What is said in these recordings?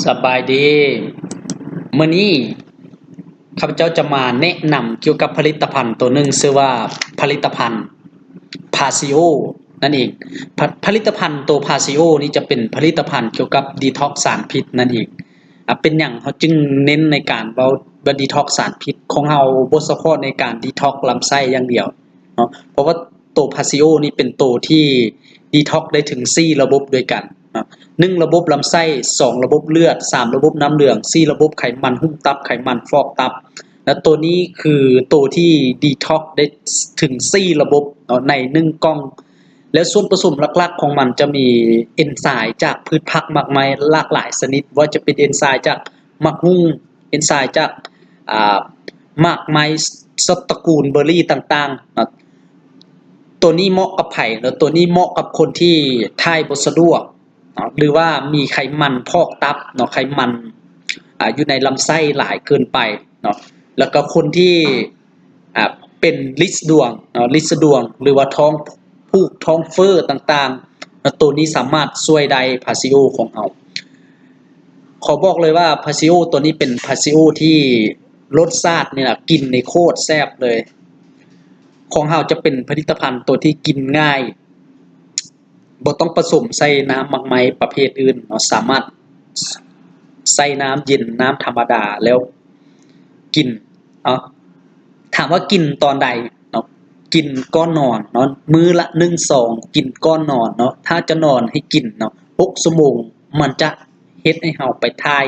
ສະບາຍດີ. ມື້ນີ້ຂ້າພະເຈົ້າຈະມາແນະນຳກ່ຽວກັບຜະລິດຕະພັນໂຕໜຶ່ງ ຊື່ວ່າຜະລິດຕະພັນພາຊິໂອນັ້ນເອງ. ຜະ ຜະລິດຕະພັນໂຕພາຊິໂອນີ້ຈະເປັນຜະລິດຕະພັນກ່ຽວກັບດີທັອກສານພິດນັ້ນເອງ. ອາ ເປັນຫຍັງເຮົາຈຶ່ງເນັ້ນໃນການເວົ້າວ່າດີທັອກສານພິດ? ຂອງເຮົາບໍ່ສະເພາະໃນການດີທັອກລຳໄສ້ຢ່າງດຽວເນາະ ເພາະວ່າ ໂຕພາຊິໂອນີ້ເປັນໂຕທີ່ດີທັອກໄດ້ເຖິງສີ່ລະບົບດ້ວຍກັນເນາະ, ໜຶ່ງລະບົບລຳໄສ້, ສອງລະບົບເລືອດ, ສາມລະບົບນ້ຳເຫຼືອງ, ສີ່ລະບົບໄຂມັນຫຸ້ມຕັບ, ໄຂມັນຟອກຕັບ. ແລະໂຕນີ້ຄືໂຕທີ່ດີທັອກໄດ້ເຖິງສີ່ລະບົບເນາະ ໃນໜຶ່ງກ່ອງ. ແລະສ່ວນປະສົມຫຼັກໆຂອງມັນຈະມີເອນໄຊມ໌ຈາກພືດຜັກໝາກໄມ້ຫຼາກຫຼາຍຊະນິດ, ບໍ່ວ່າຈະເປັນເອນໄຊມ໌ຈາກໝາກຫຸ່ງ, ເອນໄຊມ໌ຈາກ ອາ ໝາກໄມ້ ສັບຕະກູນເບີຣີຕ່າງໆເນາະ. ໂຕນີ້ເໝາະກັບໃຜເນາະ? ໂຕນີ້ເໝາະກັບຄົນທີ່ຖ່າຍບໍ່ສະດວກເນາະ ຫຼືວ່າມີໄຂມັນພອກຕັບເນາະ, ໄຂມັນ ອາ ຢູ່ໃນລຳໄສ້ຫຼາຍເກີນໄປເນາະ, ແລ້ວກໍຄົນທີ່ ອາ ເປັນລິດສະດວງເນາະ, ລິດສະດວງ ຫຼືວ່າທ້ອງຜູກ ທ້ອງເຟີ້ຕ່າງໆເນາະ, ໂຕນີ້ສາມາດຊ່ວຍໄດ້ພາຊິໂອຂອງເຮົາ. ຂໍບອກເລີຍວ່າພາຊິໂອໂຕນີ້ເປັນພາຊິໂອທີ່ລົດຊາດນີ້ນະ ກິນນີ້ໂຄດແຊບເລີຍ. ຂອງເຮົາຈະເປັນຜະລິດຕະພັນໂຕທີ່ກິນງ່າຍ, ບໍ່ຕ້ອງປະສົມໃສ່ນ້ຳໝາກໄມ້ປະເພດອື່ນເນາະ, ສາມາດໃສ່ນ້ຳເຢັນ ນ້ຳທຳມະດາແລ້ວກິນເນາະ. ຖາມວ່າກິນຕອນໃດເນາະ? ກິນກ່ອນນອນເນາະ, ມື້ລະໜຶ່ງຊອງ ກິນກ່ອນນອນເນາະ. ຖ້າຈະນອນໃຫ້ກິນເນາະ ຫົກຊົ່ວໂມງ ມັນຈະເຮັດໃຫ້ເຮົາໄປຖ່າຍ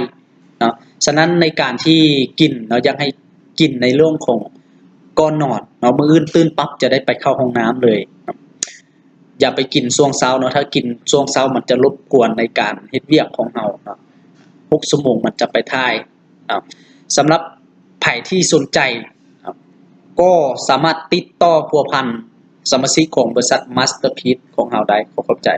ເນາະ. ສະນັ້ນໃນການທີ່ກິນເນາະ ຢາກໃຫ້ກິນໃນເລື່ອງຂອງກ່ອນນອນເນາະ, ມື້ອື່ນຕື່ນປັບຈະໄດ້ໄປເຂົ້າຫ້ອງນ້ຳເລີຍເນາະ. ຢ່າໄປກິນຊ່ວງເຊົ້າເນາະ, ຖ້າກິນຊ່ວງເຊົ້າມັນຈະລົບກວນໃນການເຮັດວຽກຂອງເຮົາເນາະ. ຫົກຊົ່ວໂມງມັນຈະໄປຖ່າຍເນາະ. ສຳລັບໃຜທີ່ສົນໃຈເນາະ ກໍສາມາດຕິດຕໍ່ພົວພັນສະມາຊິກຂອງບໍລິສັດມາສເຕີພີດຂອງເຮົາໄດ້. ຂໍຂອບໃຈ.